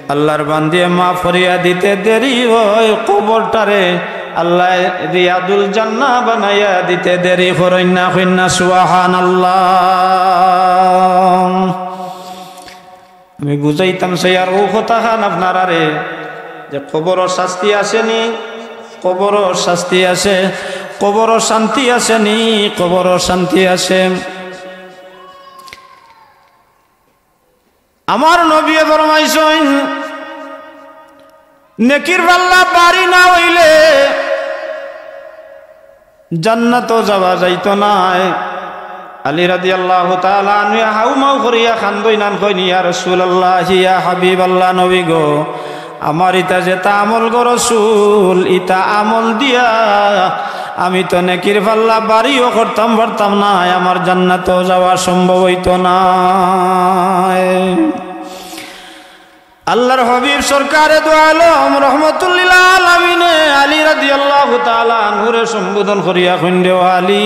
আল্লার বান্দিয়ে মাফ করিয়া দিতে দেরি অয়, কবরটারে আল্লায় রিয়াদুল জান্নাহ বানাইয়া দিতে দেরি করইন না, কইন না সুবহানাল্লাহ। আমি বুঝাইতাম চাই আর অউ কথাখান আপনারারে যে কবরর শাস্তি আছে নি, কবরর শাস্তি আছে, কবরর শান্তি আছে নি, কবরর শান্তি আছে। আমার নবীয়ে ফরমাইছইন, নেকির পাল্লা ভারি না অইলে জান্নাতো যাওয়া যাইতো নায়। আলী রাদিয়াল্লাহু তাআলা আনহু হাউমাউ করিয়া কান্দইন আর কইন, "ইয়া রাসূলুল্লাহ, ইয়া হাবিবাল্লাহ, নবী গো, আমার ইতা যেতা আমল গো রাসূল, ইতা আমল দিয়া আমি তো নেকির পাল্লা ভারিও করতাম পারতাম নায়, আমার জান্নাতো যাওয়া সম্ভব অইতো নায়।" আল্লার হাবিব সরকারে দু আলম রহমতুল্লিল আলামিনে আলী রাদিয়াল্লাহু তাআলা আনহুরে সম্বোধন করিয়া কইন, "রে ও আলী,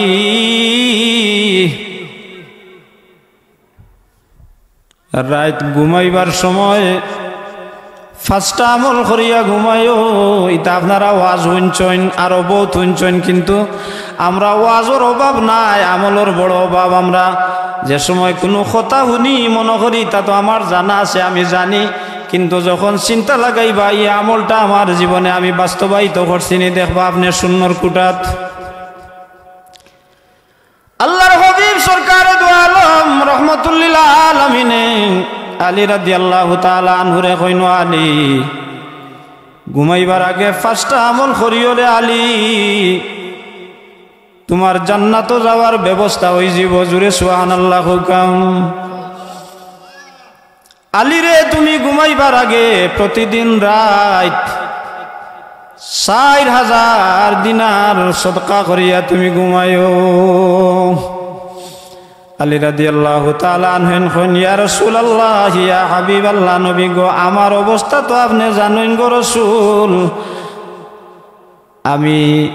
রাইত ঘুমাইবার সময় পাঁচটা আমল করিয়া ঘুমাইও।" ইতা আপনারা ওয়াজ হুনছইন, আরো বউত হুনছইন, কিন্তু আমরা ওয়াজর অভাব নাই, আমলর বড় অভাব। আমরা যে সময় কুনু কথা হুনি, মনো করি ইতা তো আমার জানা আছে, আমি জানি, কিন্তু যখন চিন্তা লাগাইবা, ই আমলটা আমার জীবনে আমি বাস্তবায়িত করছি নি, দেখবা আপনে শূন্যর কুটাত। আল্লার হাবিব সরকারে দু আলম রহমতুল্লিল আলামিনে আলী রাদিয়াল্লাহু তাআলা আনহুরে কইন, "আলী, ঘুমাইবার আগে পাঁচটা আমল করিও রে আলী, তুমার জান্নাতো যাওয়ার ব্যবস্থা অইযিবো।" জুরে সুবহানাল্লাহ কউক্কা। আলী রে, তুমি ঘুমাইবার আগে প্রতিদিন রাইত চাইর হাজার দিনার সদকা করিয়া তুমি ঘুমাইও। আলী রাদিয়াল্লাহু তাআলা আনহুয়ে কইন, "ইয়া রাসূলুল্লাহ, ইয়া হাবিবাল্লাহ, নবী গো, আমার অবস্থা তো আপনে জানইন গো রাসূল।" আমি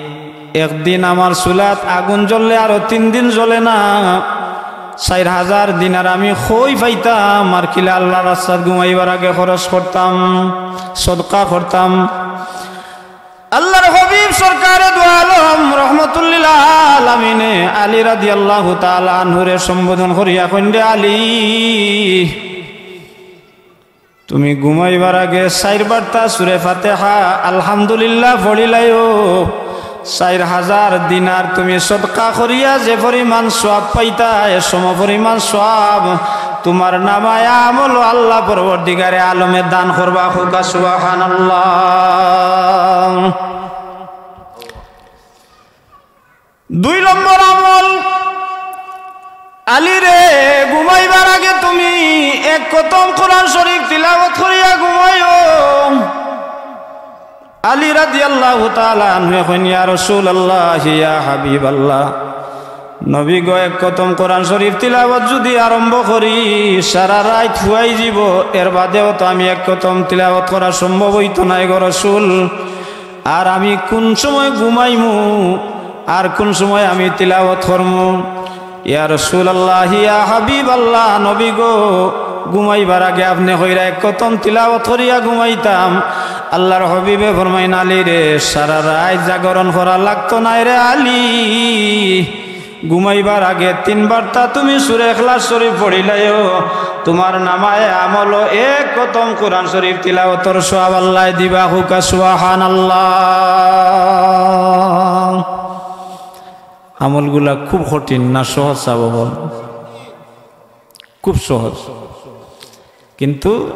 একদিন আমার চুলাত আগুন জ্বললে আরো তিন দিন জ্বলে না। চাইর হাজার দিনার আমি কই পাইতাম আর কিলা আল্লার রাস্তাত ঘুমাইবার আগে খরচ করতাম, সদকা করতাম। আল্লার হাবিব সরকারে দু আলম রহমতুল্লিল আলামিনে আলী রাদিয়াল্লাহু তাআলা আনহুরে সম্বোধন করিয়া কইন, "রে আলী, তুমি ঘুমাইবার আগে চাইর বার্তা সুরে ফাতেহা, আলহামদুলিল্লাহ পড়িলাইও। চাইর হাজার দিনার তুমি সদকা করিয়া যে পরিমাণ সওয়াব পাইতায়, এ সমপরিমাণ সওয়াব তুমার নামায়ে আমলো আল্লাহ পরওয়ারদিগারে আলমে দান করবা।" কউক্কা সুবহানাল্লাহ। দুই নম্বর আমল, আলী রে, ঘুমাইবার আগে তুমি এক খতম কোরআন শরীফ তিলাওয়াত করিয়া ঘুমাইও। আলী রাদিয়াল্লাহু তাআলা আনহুয়ে কইন, "ইয়া রাসূলুল্লাহ, ইয়া হাবিবাল্লাহ, নবী গো, এক খতম কোরআন শরীফ তিলাওয়াত যুদি আরম্ভ করি, সারা রাইত ফুয়াই যিবো, এর বাদেও তো আমি এক খতম তিলাওয়াত করা সম্ভব অইতো নায় গো রাসূল।" আর আমি কুন সময় ঘুমাইমু, আর কুন সময় আমি তিলাওয়াত করমু? ইয়া রাসূলুল্লাহ, ইয়া হাবিবাল্লাহ, নবী গো, ঘুমাইবার আগে আপনে কইরা এক খতম তিলাওয়াত করিয়া ঘুমাইতাম। আল্লার হাবিবে ফরমাইন, আলী রে, সারা রাইত জাগরণ করা লাগতো নায় রে আলী। ঘুমাইবার আগে তিন বার্তা তুমি সুরে ইখলাস শরীফ পড়িলাইও, তুমার নামায়ে আমলো এক খতম কোরআন শরীফ তিলাওয়াতর সওয়াব আল্লায় দিবা। কউক্কা সুবহানাল্লাহ। আমলগুলা খুব কঠিন না সহজ, সাব অকল? খুব সহজ, কিন্তু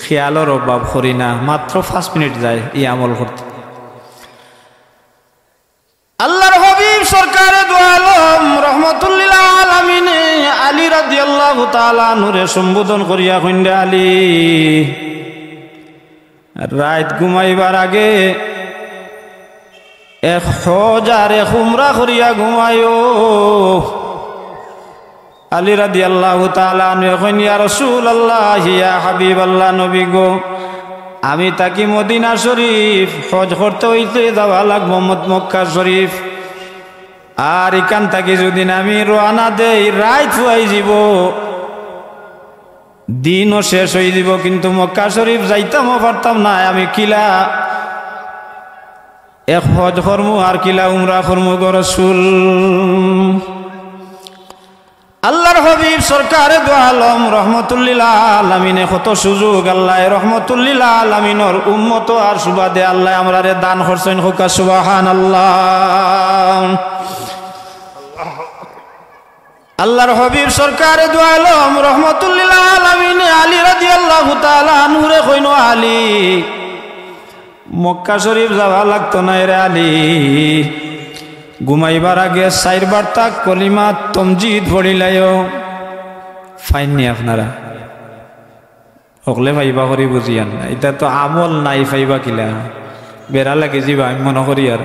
খেয়ালর অভাব করি না। মাত্র পাঁচ মিনিট যায় ই আমল করতে। আল্লার হাবিব তাআলা আনহুরে সম্বোধন করিয়া কইন, "রে আলী, রাইত ঘুমাইবার আগে এক হজ আর এক উমরা করিয়া ঘুমাইও।" আলী রাদিয়াল্লাহু তাআলা আনহু কইন, "ইয়া রাসূলুল্লাহ, ইয়া হাবিবাল্লাহ, নবী গো, আমি থাকি মদিনা শরীফ, হজ করতে অইলে যাওয়া লাগবো মত-, মক্কা শরীফ। আর ইখান থাকি যুদি আমি রওয়ানা দেই, রাইত ফুয়াই যিবো, দিনও শেষ অইযিবো, কিন্তু মক্কা শরীফ যাইতামও পারতাম না। আমি কিলা এক হজ করমু আর কিলা উমরা করমু গো রাসূল?" আল্লাহর হাবিব সরকারে দু আলম রহমতুল্লিল আলামিনে কত সুযোগ, আল্লাহ রহমতুল্লিল আলামিনর উম্মত আর সুবাদে আল্লাহ আমরারে দান করছইন। কউক্কা সুবহানাল্লাহ। আল্লাহর হাবিব সরকারে দু আলম রহমতুল্লিল আলামিনে আলী রাদিয়াল্লাহু তাআলা আনহুরে কইন, "আলী, মক্কা শরীফ যাওয়া লাগতো নায় রে আলী, ঘুমাইবার আগে চাইরবার তা কলিমা তমজিদ পড়িলাইও।" পাইননি আপনারা? হকলে পাইবা করি বুঝিয়ার না, ইতা তো আমল নাই, পাইবা কিলা? বেড়া লাগি যিবা, আমি মনো করি আর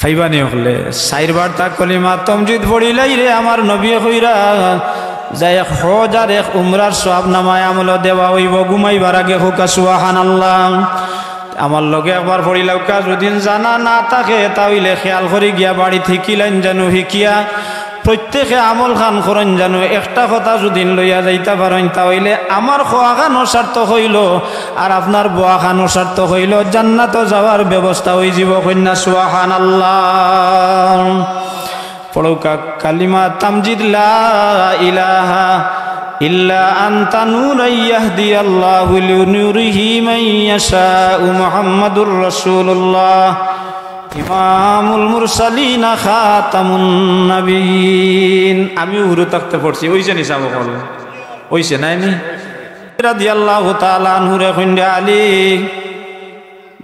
পাইবা নি হকলে। চাইরবার তা কলিমা তমজিদ পড়িলাইরে আমার নবীয়ে কইরা যে এক হজ আর এক উমরার সওয়াব নামায় আমলো দেওয়া অইবো ঘুমাইবার আগে। কউক্কা সুবহানাল্লাহ। আমার লগে একবার পড়িলাউক্কা, যুদি জানা না থাকে, তা অইলে খেয়াল করি গিয়া বাড়িত হিকিলাইন যানু, হিকিয়া প্রত্যেকে আমল খান করইন যানু। একটা কথা যুদি লইয়া যাইতা পারইন, তা অইলে আমার কওয়া খানও সার্থক অইলো, আর আপনার বওয়া খানও সার্থক অইলো, জান্নাতো যাওয়ার ব্যবস্থা অইযিবো। কইন না সুবহানাল্লাহ। পড়উক্কা কালিমা তামজিদ, লা ইলাহা ইল্লা আনতা নূরান ইয়াহদিয়াল্লাহু লিনূরিহি মান ইয়াশাউ মুহাম্মাদুর রাসূলুল্লাহ ইমামুল মুরসালিন খাতামুন নাবিয়্যিন। আমি উরু থাকতে পড়ছি, অইছে নি সাব অকল? অইছে নায় নি? রাদিয়াল্লাহু তাআলা আনহুরে কইন, "রে আলী,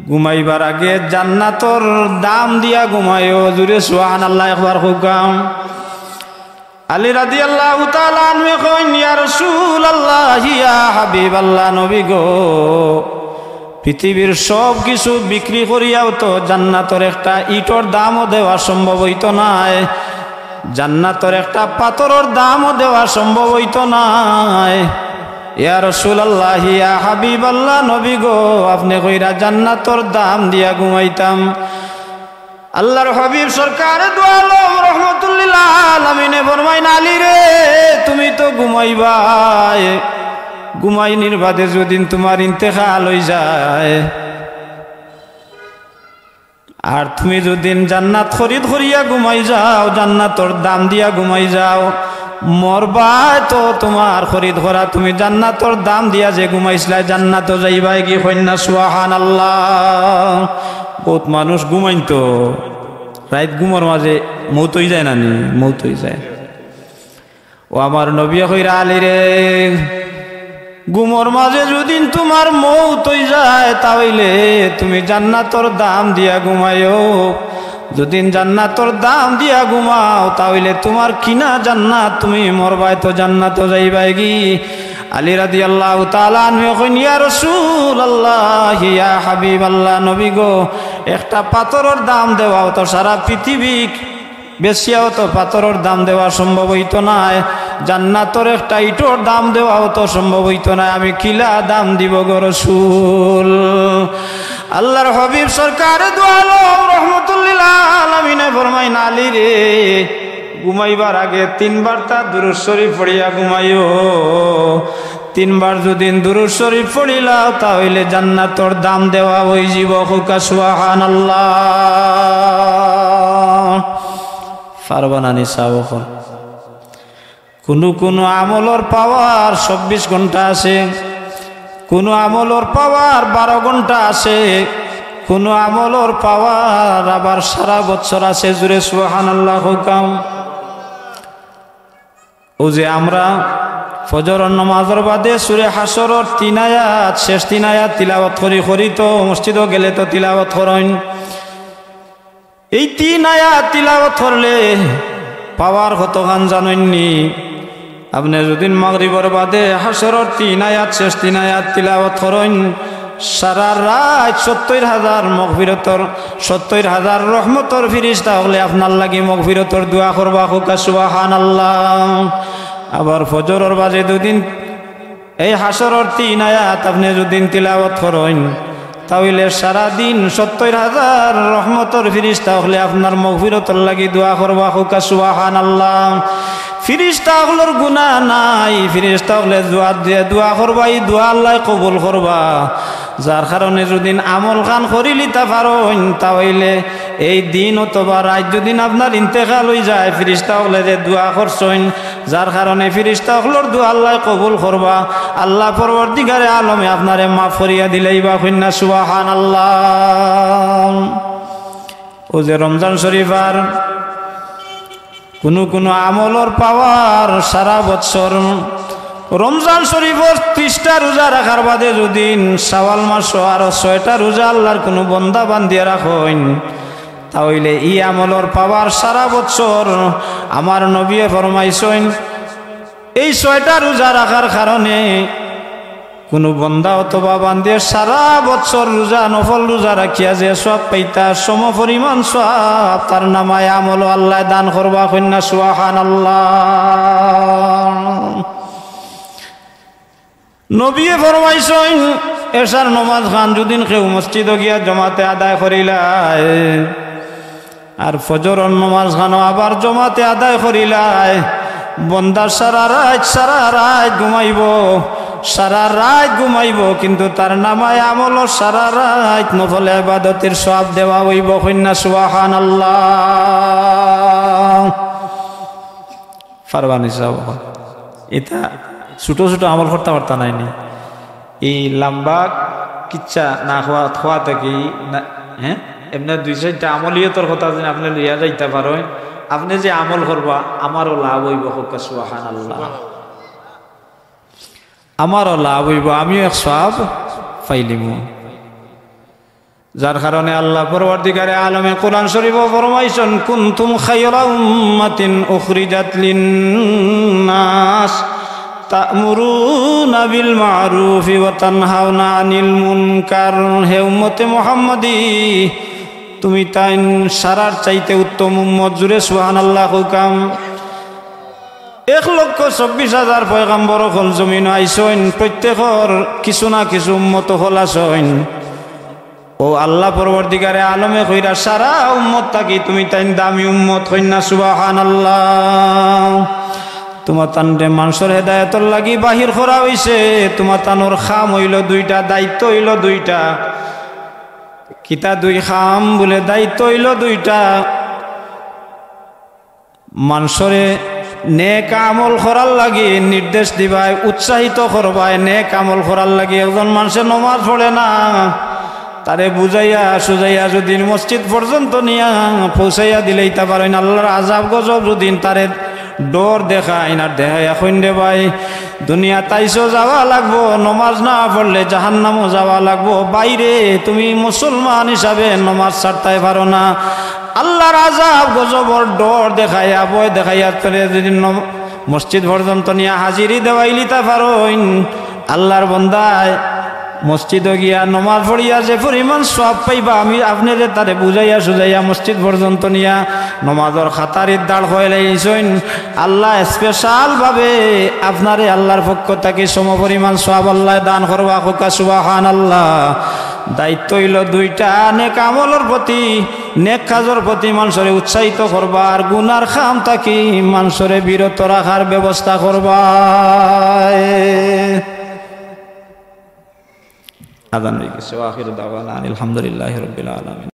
ঘুমাইবার আগে জান্নাতর দাম দিয়া ঘুমাইও।" জুরে সুবহানাল্লাহ একবার কউক্কা। আলী রাদিয়াল্লাহু তাআলা আনহু কইন, "ইয়া রাসূলুল্লাহ, ইয়া হাবিবাল্লাহ, নবী গো, পৃথিবীর সব কিছু বিক্রি করিয়াও তো জান্নাতর একটা ইটর দামও দেওয়া সম্ভব অইতো নায়, জান্নাতর একটা পাথরর দামও দেওয়া সম্ভব অইতো নায়। ইয়া রাসূলুল্লাহ, ইয়া হাবিবাল্লাহ, নবী গো, আপনে কইরা জান্নাতর দাম দিয়া ঘুমাইতাম।" আল্লাহর হাবিব সরকারে দু আলম রহমতুল্লিল আলামিনে ফরমাইন, "আলী রে, তুমি তো ঘুমাইবায়, ঘুমাইনির বাদে যুদি তুমার ইন্তেকাল অইযায়, আর তুমি যুদি জান্নাত খরিদ করিয়া ঘুমাই যাও, জান্নাতর দাম দিয়া ঘুমাই যাও, মরবায় তো তুমার খরিদ করা, তুমি জান্নাতর দাম দিয়া যে ঘুমাইছলায়, জান্নাতো যাইবায়গি।" কইন না সুবহানাল্লাহ। বউত মানুষ ঘুমাইন তো, রাইত ঘুমর মাজে মউত অইযায় না নি? মউত অইযায়। ও আমার নবীয়ে কইরা, "আলী রে, ঘুমর মাজে যুদি তুমার মউত অইযায়, তা অইলে তুমি জান্নাতর দাম দিয়া ঘুমাইও। যুদি জান্নাতর দাম দিয়া ঘুমাও, তা অইলে তুমার কিনা জান্নাত, তুমি মরবায় তো জান্নাতো যাইবায়গি।" আলী রাদিয়াল্লাহু তাআলা আনহু কইন, "ইয়া রাসূলুল্লাহ, ইয়া হাবিবাল্লাহ, নবী গো, একটা পাথরর দাম দেওয়াও তো সারা পৃথিবী বেচিয়াও তো পাথরর দাম দেওয়া সম্ভব অইতো নায়, জান্নাতর একটা ইটর দাম দেওয়াও তো সম্ভব অইতো নায়, আমি কিলা দাম দিমু গো রাসূল?" আল্লাহর হাবিব সরকারে দু আলম রহমতুল্লিল আলামিনে ফরমাইন, "আলী রে, ঘুমাইবার আগে তিনবার তা দুরূদ শরীফ পড়িয়া ঘুমাইও। তিনবার যুদি দুরূদ শরীফ পড়িলাও, তা অইলে জান্নাতর দাম দেওয়া অইযিবো।" কউক্কা সুবহানাল্লাহ। পারবা না নি সাব অকল? কুনু কুনু আমলর পাওয়ার চব্বিশ ঘন্টা আছে, কুনু আমলর পাওয়ার বারো ঘন্টা আছে, কুনু আমলর পাওয়ার আবার সারা বছর আছে। জুরে সুবহানাল্লাহ কউক্কা। অউ যে আমরা ফজরর নমাজর বাদে সূরা হাশরর তিন আয়াত, শেষ তিন আয়াত তিলাওয়াত করি, করি তো মসজিদো গেলে তো তিলাওয়াত করইন। এই তিন আয়াত তিলাওয়াত করলে পাওয়ার কতখান জানইন নি? আপনে যুদি মাগরিবর বাদে হাশরর তিন আয়াত, শেষ তিন আয়াত তিলাওয়াত করইন, সারা রাইত সত্তইর হাজার মগফিরতর, সত্তইর হাজার রহমতর ফিরিস্তা অকলে আপনার লাগি মগফিরতর দোয়া করবা। কউক্কা সুবহানাল্লাহ। আবার ফজরর বাদে দুদিন এই হাশরর তিন আয়াত আপনে যুদি তিলাওয়াত করইন, তা অইলে সারা দিন সত্তইর হাজার রহমতর ফিরিস্তা অকলে আপনার মগফিরতর লাগি দোয়া করবা। কউক্কা সুবহানাল্লাহ। ফিরিস্তা অকলর গুনা নাই, ফিরিস্তা অকলে জুয়াব দিয়া দোয়া করবা, ই দোয়া আল্লায় কবুল করবা। যার কারণে যুদি আমল খান করিলিতা পারইন, তা অইলে এই দিন অথবা রাইত যুদি আপনার ইন্তেকাল অইযায়, ফিরিস্তা অকলে যে দোয়া করছইন, যার কারণে ফিরিস্তা অকলর দোয়া আল্লায় কবুল করবা। আল্লাহ পরওয়ারদিগারে আলমে আপনারে মাফ করিয়া দিলাইবা। কইন্না সুবহানাল্লাহ। অউ যে রমজান শরিফর কুনু কুনু আমলর পাওয়ার সারা বছর, রমজান শরিফর তিরিশটা রোজা রাখার বাদে যুদি শাওয়াল মাসো আরো ছয়টা রোজা আল্লার কুনু বন্দা বান্দিয়ে রাখইন, তা অইলে ই আমলর পাওয়ার সারা বছর। আমার নবীয়ে ফরমাইছইন, এই ছয়টা রোজা রাখার কারণে কুনু বন্দা অথবা বান্দিয়ে সারা বছর রোজা, নফল রোজা রাখিয়া যে সওয়াব পাইতা, সমপরিমাণ সওয়াব তার নামায়ে আমলো আল্লায় দান করবা। কইন্না সুবহানাল্লাহ। নবীয়ে ফরমাইছইন, এশার নমাজ খান যুদি কেউ মসজিদো গিয়া জমাতে আদায় করিলায়, আর ফজরর নমাজ খানো আবার জমাতে আদায় করিলায়, বন্দা সারা রাইত, সারা রাইত ঘুমাইবো, সারা রাইত ঘুমাইবো, কিন্তু তার নামায়ে আমলো সারা রাইত নফল ইবাদতর সওয়াব দেওয়া অইবো। কইন্না সুবহানাল্লাহ। পারবা নি সাব? ইতা ছোট ছোট আমল করতা পারতা নায় নি? ই লাম্বা কিচ্ছা না কওয়া, কওয়া থাকি না, হ্যাঁ? এমনে দুই চাইরটা আমলিয়তর কথা যুদি আপনে লইয়া যাইতা পারইন, আপনে যে আমল করবা, আমারও লাভ অইবো। কউক্কা সুবহানাল্লাহ। আমারও লাভ অইবো, আমিও এক সওয়াব পাইলিমু। যার কারণে আল্লাহ পরওয়ারদিগারে আলমে কোরআন শরিফো ফরমাইছইন, "কুনতুম খায়রা উম্মাতিন উখরিজাত লিন্নাস তা'মুরুনা বিল মা'রুফি ওয়া তানহাউনা আনিল মুনকার।" হে উম্মতে মুহাম্মদী, তুমি তাইন সারার চাইতে উত্তম উম্মত। জুরে সুবহানাল্লাহ কউক্কা। এক লক্ষ চব্বিশ হাজার পয়গাম্বর অকল জমিনো আইছইন, প্রত্যেকর কিছু না কিছু উম্মত অকল আছইন। অউ আল্লাহ পরওয়ারদিগারে আলমে কইরা, সারা উম্মত থাকি তুমি তাইন দামি উম্মত। কইন্না সুবহানাল্লাহ। তুমাতানরে মানষর হেদায়েতর লাগি বাহির করা অইছে। তুমাতানর কাম অইলো দুইটা, দায়িত্ব অইলো দুইটা। কিতা দুই কাম বুলে? দায়িত্ব অইলো দুইটা। মানষরে নেক আমল করার লাগি নির্দেশ দিবায়, উৎসাহিত করবায় নেক আমল করার লাগি। একজন মানষে নমাজ পড়ে না, তারে বুঝাইয়া সুঝাইয়া যুদি মসজিদ পর্যন্ত নিয়া পৌঁছাইয়া দিলাইতা পারইন, আল্লার আযাব গজব যুদি তারে ডর দেখাইন আর দেখাইয়া কইন, "রে ভাই, দুনিয়াত আইছো, যাওয়া লাগবো, নমাজ না পড়লে জাহান্নামো যাওয়া লাগবো। ভাইরে, তুমি মুসলমান হিসাবে নমাজ ছাড়তায় পারো না।" আল্লার আযাব গজবর ডর দেখাইয়া, ভয় দেখাইয়া তারে যুদি নম-, মসজিদ পর্যন্ত নিয়া হাজিরি দেওয়াইলিতা পারইন, আল্লার বন্দায় মসজিদো গিয়া নমাজ পড়িয়া যে পরিমাণ সওয়াব পাইবা, আমি আপনে যে তারে বুঝাইয়া সুঝাইয়া মসজিদ পর্যন্ত নিয়া নমাজর কাতারিত দাঁড় করাইলাইছইন, আল্লায় special ভাবে আপনারে আল্লার পক্ষ থাকি সমপরিমাণ সওয়াব আল্লায় দান করবা। কউক্কা সুবহানাল্লাহ। দায়িত্ব অইলো দুইটা, নেক আমলর প্রতি, নেক কাজর প্রতি মানষরে উৎসাহিত করবা, আর গুনার কাম থাকি মানষরে বিরত রাখার ব্যবস্থা করবা। আজান অইগেছে। ওয়া আখিরু দাওয়ানা আনিল হামদুলিল্লাহি রাব্বিল আলামিন।